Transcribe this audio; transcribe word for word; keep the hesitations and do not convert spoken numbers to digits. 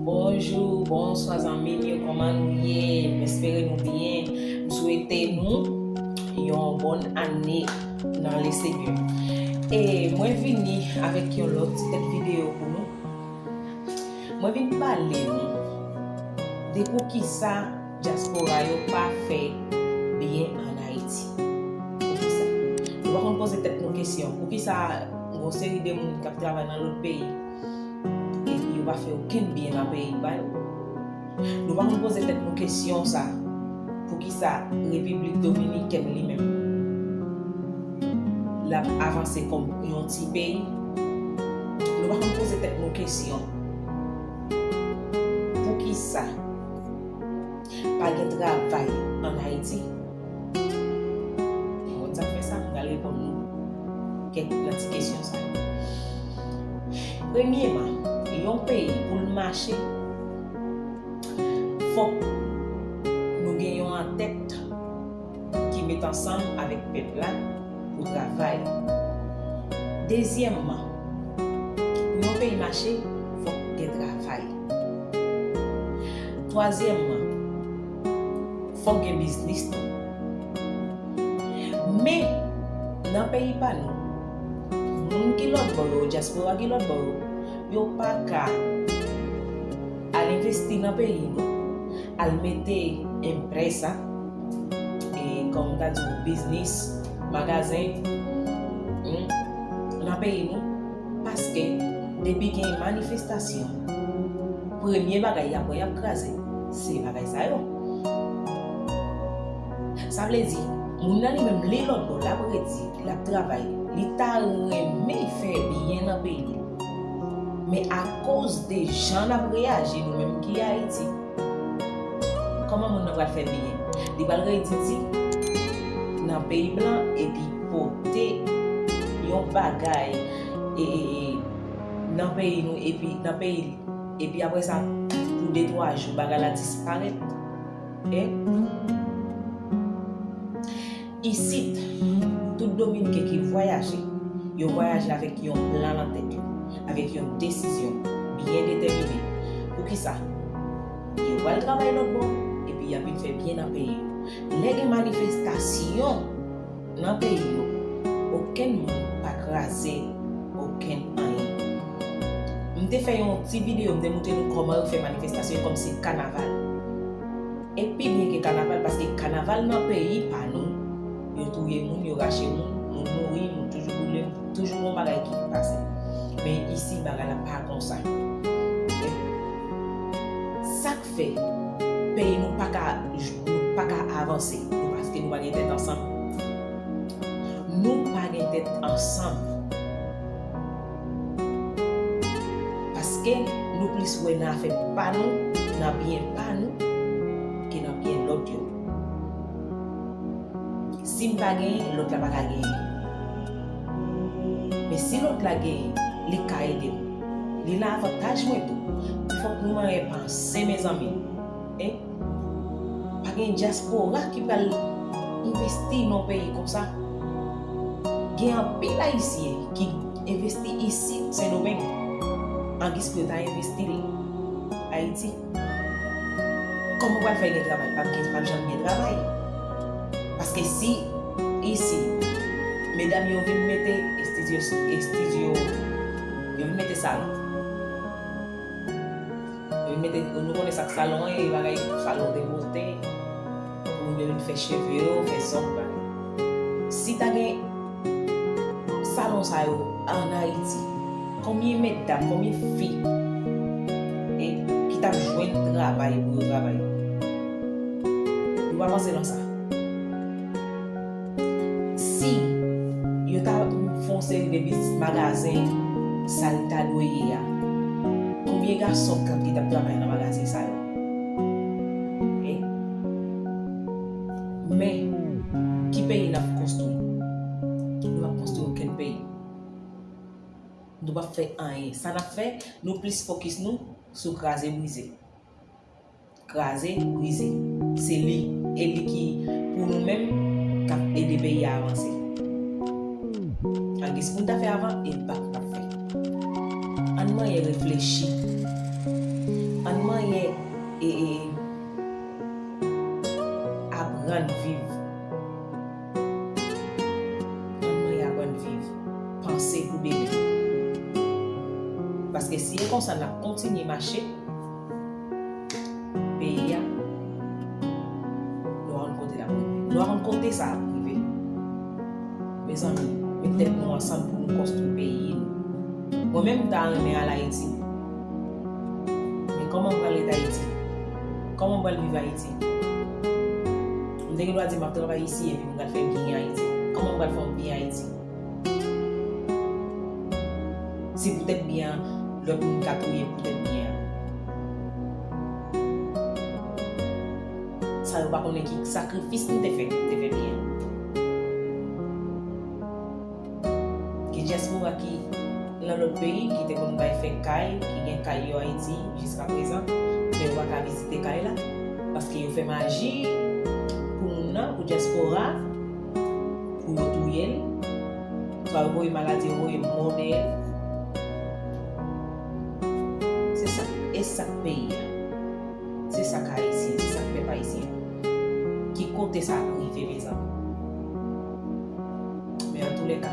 Bonjou, bonswa zanmi m yo, kòman nou ye? M espere nou byen. M swete nou yon bòn ane nan Lesenyè. E mwen vini avèk yon lòt ti tèt videyo pou nou. Mwen vin pale nou de poukisa dyaspora yo pa fè byen ann Ayiti. Poukisa? Nou pa konn poze tèt nou kesyon. Poukisa yon seri de moun k ap travay nan lòt peyi epi yo pa fè okenn byen nan peyi pa yo? Nou pa konn poze tèt nou kesyon sa. Poukisa Repiblik Dominikèn li menm l ap avanse kòm yon ti peyi? Nou pa konn poze tèt nou kesyon. Poukisa pa gen travay ann Ayiti? Ou konn sa k fè sa? M pral reponn nou kèk nan ti kesyon sa yo. Premyeman, yon peyi pou l mache, fòk nou gen yon antèt ki met ansanm avèk pèp la pou travay. Dezyèmman, pou yon peyi mache, fòk gen travay. Twazyèmman, fòk gen biznis tou. Men, nan peyi pa nou, moun ki lòt bò yo, dyaspora ki lòt bò yo, yo pa ka al envesti nan peyi nou, al mete enpresa, e, kòm m ta di w, biznis, magazen, hmm, nan peyi nou, paske depi gen manifestasyon, premye bagay y ap wè y ap kraze, se bagay sa yo. Sa vle di, moun nan li menm, li lòt bò, l ap redi, l ap travay, li ta renmen fè byen nan peyi l. Men akoz de jan n ap reyaji, nou menm ki Ayiti, kòman moun nan pral fè byen? Li pral redi di nan peyi blan epi pote yon bagay, e, e, e, nan peyi nou, epi nan peyi li, epi apre sa, pou de twa jou, bagay la disparèt. E isit, tout Dominiken ki vwayaje, yo vwayaje avèk yon plan nan tèt yo, avèk yon desizyon byen detèmine. Poukisa? Yo pral travay lòt bò, epi y ap vin fè byen nan peyi yo. Lè gen manifestasyon nan peyi yo, okenn moun pa kraze okenn anyen. M te fè yon ti videyo, m te montre nou kòman yo fè manifestasyon kòmsi kanaval. E pi byen ke kanaval, paske kanaval nan peyi pa nou, yo touye moun, yo rache moun, moun mouri, moun toujou boule, toujou gon bagay ki pase. Men isi, bagay la pa konsa. Sa k fè peyi nou pa ka, nou pa ka avanse, paske nou pa gen tèt ansanm. Nou pa gen tèt ansanm. Paske nou plis wè nan afè pa nou, nan byen pa nou, ke nan byen lòt yo. Si m pa genyen, lòt la pa ka genyen. Men si lòt la genyen, li ka ede m. Li nan avantaj mwen tou. Men fòk nou manyen panse, mezanmi. E pa gen dyaspora ki pral envesti nan peyi konsa. Gen anpil Ayisyen ki envesti isit Sendomeng, angis pou yo ta envesti l Ayiti. Kòman w pral fè gen travay? P ap gen, p ap janm gen travay. Paske si isi, medam yo vin mete estidyo, estidyo, yo vin mete salon. Yo vin mete, nou konnen sa k salon an ye, bagay salon de bote, pou moun yo vin fè cheve yo, fè zong, bagay. Si ta gen salon sa yo ann Ayiti, konbyen medam, konbyen fi, e, ki t ap jwenn travay pou yo travay? Nou pa panse nan sa. Si yo ta fè yon seri de biznis, magazen, sa l ta dwe ye a, konbyen gason k ap, ki t ap travay nan magazen sa yo? E, men, ki peyi n ap konstwi? Nou p ap konstwi okenn peyi. Nou p ap fè anyen. Sa n ap fè, nou plis fokis nou sou kraze brize. Kraze brize. Se li, e li ki, pou nou menm, k ap ede peyi a avanse. Angis pou n ta fè avan, e pa pou n ap fè. Ann manyen reflechi. Ann Konsa n ap kontinye mache. Peyi a, nou pa konn kote l ap rive. Nou pa konn kote sa ap rive. Mezanmi, met tèt nou ansanm pou nou konstwi peyi nou. Mwen menm, m ta renmen al Ayiti. Men kòman m pral ret Ayiti? Kòman m pral viv Ayiti? M te gen dwa di m ap travay isi epi m pral fè byen Ayiti. Kòman m pral fè yon byen Ayiti? Si poutèt byen an, lòt moun ka touye poutèt byen an. Sa yo pa konnen ki sakrifis m te fè, m te fè byen an. Gen dyaspora ki nan lòt peyi, ki te konn bay fè kay, ki gen kay yo Ayiti jiska prezan, men yo pa ka vizite kay la, paske yo fè maji pou moun nan, pou dyaspora, pou yo touye l, swa yo voye maladi, yo voye mò dèyè l. Se sa, e sa k peyi a. Se sa k ayisyen, se sa k pèp ayisyen. Ki kote sa ap rive, mezanmi? Men antoulèka,